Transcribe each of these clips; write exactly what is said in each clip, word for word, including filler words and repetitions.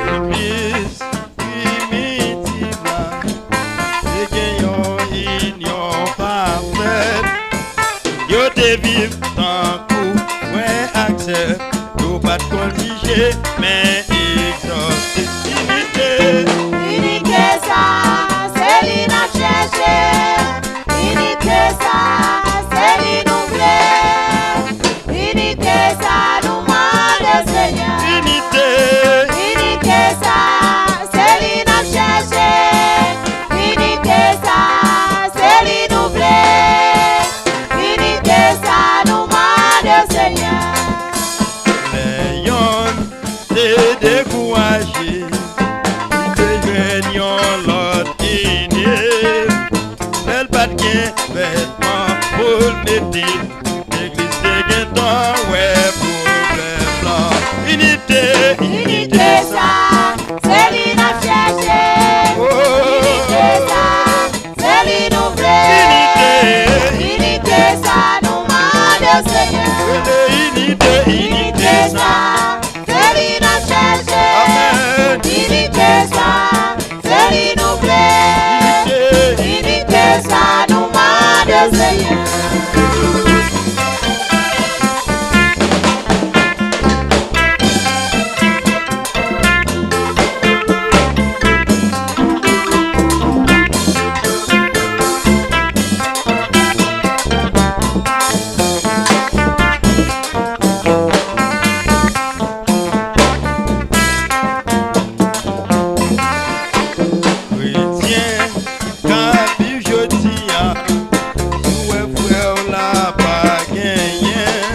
Legliz primitiv la te gen yon inyon pafèt. Yo te viv tankou frè ak sè. Yo pa t konn jije, men egzòse. Inite. Inite sa, se li n ap chèche. Inite sa, se li nou vle. Inite sa, nou mande Senyè. Inite. Inite sa, se li n ap chèche. Inite sa, se li nou vle. Inite sa, nou mande Senyè. Lè yonn te dekouraje, li te jwenn yon lòt ide. Lè l pa t gen vètman pou l mete, legliz te gentan wè pwoblèm lan. Inite, inite sa, se li n ap chèche. Inite sa, se li nou vle. Inite, inite sa, nou mande Senyè. Inite, inite sa, se li n ap chèche. Amèn. Inite sa, se li nou vle. Inite. Inite sa, nou mande Senyè. Kretyen k ap viv jodi a, si w wè frè w la pa genyen,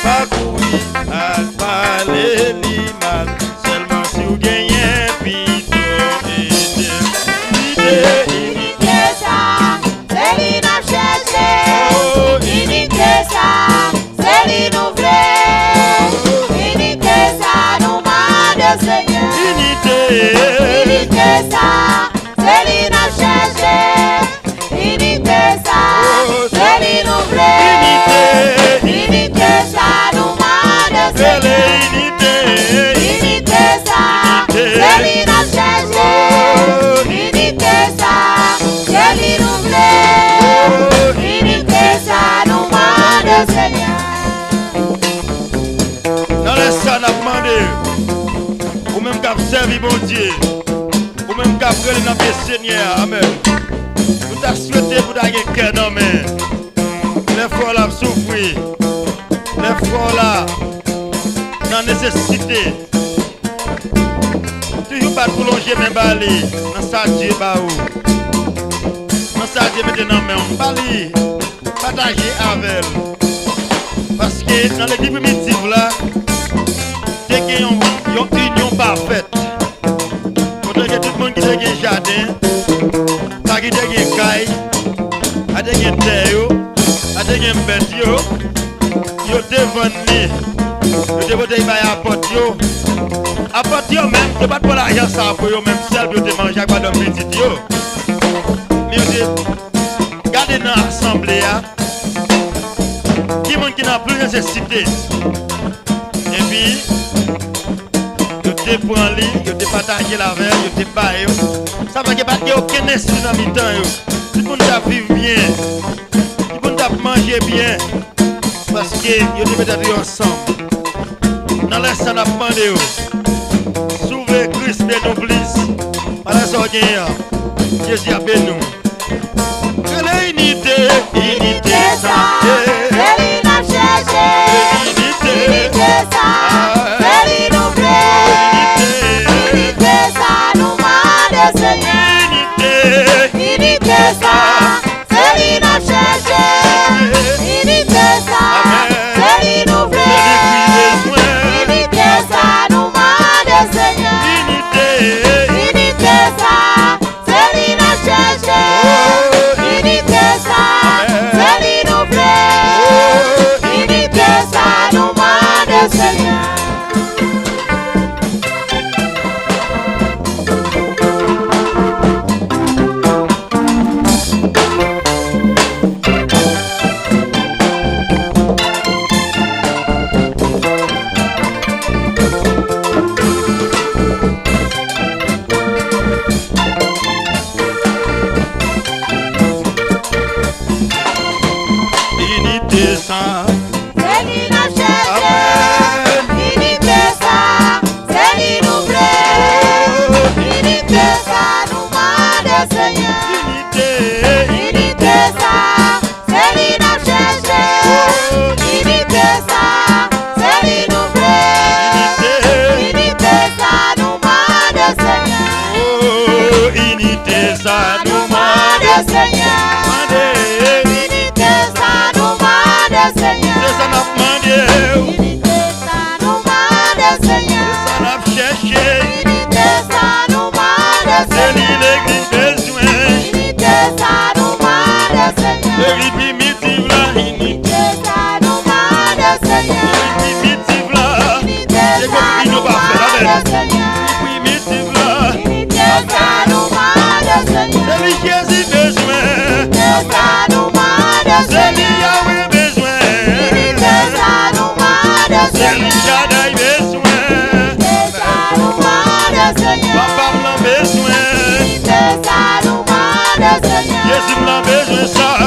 pa kouri al pale li mal. Sèlman si w genyen, pito ede l. Ide, inite sa, se li n ap chèche. Inite sa, se li nou vle. Inite sa, nou mande Senyè. Inite. Inite sa, se li n ap chèche. Inite sa, se li nou vle. Inite. Inite sa, nou mande Senyè. Inite. Inite sa, se li n ap chèche. Inite sa, se li nou vle. Inite sa, nou mande Senyè. Nan lè sa n ap mande, ou menm k ap sèvi Bondye, ou menm k ap rele nan pye Senyè a, amèn. Nou ta swete pou ta gen kè nan men. Lè frè w la ap soufri, lè frè w la nan nesesite, toujou pa t pou lonje men ba li nan sa Dye ba ou, nan sa Dye mete nan men w. Ba li, pataje avè l. Paske nan legliz primitiv la, te gen yon, yon inyon pafèt. Kote ke tout moun ki te gen jaden, sa ki te gen kay, sa te gen tè yo, sa te gen bèt yo, yo te vann li. Yo te pote l bay apot yo. Apot yo menm, yo pa t pran lajan sa pou yo menm sèl, pou yo te manje ak madanm pitit yo. Men yo te gade nan asanble a, ki moun ki nan plis nesesite. Epi, yo te pran li, yo te pataje l avè yo, yo te ba yo. Sa fè ke pa t gen okenn ensi nan mitan yo. Tout moun t ap viv byen. Tout moun t ap manje byen. Paske yo te met tèt yo ansanm. Nan lè sa n ap mande yo, si w vle Kris beni w plis, malè sa w genyen an, Jezi ap beni w. Rele inite. Inite sa, se li n ap chèche. Inite. Inite sa, se li nou vle. Inite. Inite sa, nou mande Senyè. Inite. Inite sa, se li n ap chèche. Inite sa, se li nou vle. Inite sa, nou mande Senyè. Inite. Inite sa, se li n ap chèche. Sa nou mande, Senyè. Mande. Inite sa nou mande, Senyè. Se sa n ap mande w. Inite sa nou mande, Senyè. Se sa n ap chèche. Inite sa nou mande, Senyè. Se li legliz bezwen. Inite sa nou mande, Senyè. Legliz Primitiv la. Inite sa nou mande, Senyè. Legliz Primitiv la. Inite sa nou mande, Senyè. Legliz Primitiv la. Inite sa nou mande, Senyè. Se li Jezi bezwen. Inite sa nou mande, Senyè. Se li Yawe bezwen. Inite sa nou mande, Senyè. Se li Shaddai bezwen. Inite sa nou mande, Senyè. Papa m lan bezwen. Inite sa nou mande, Senyè. Jezi m lan bezwen sa.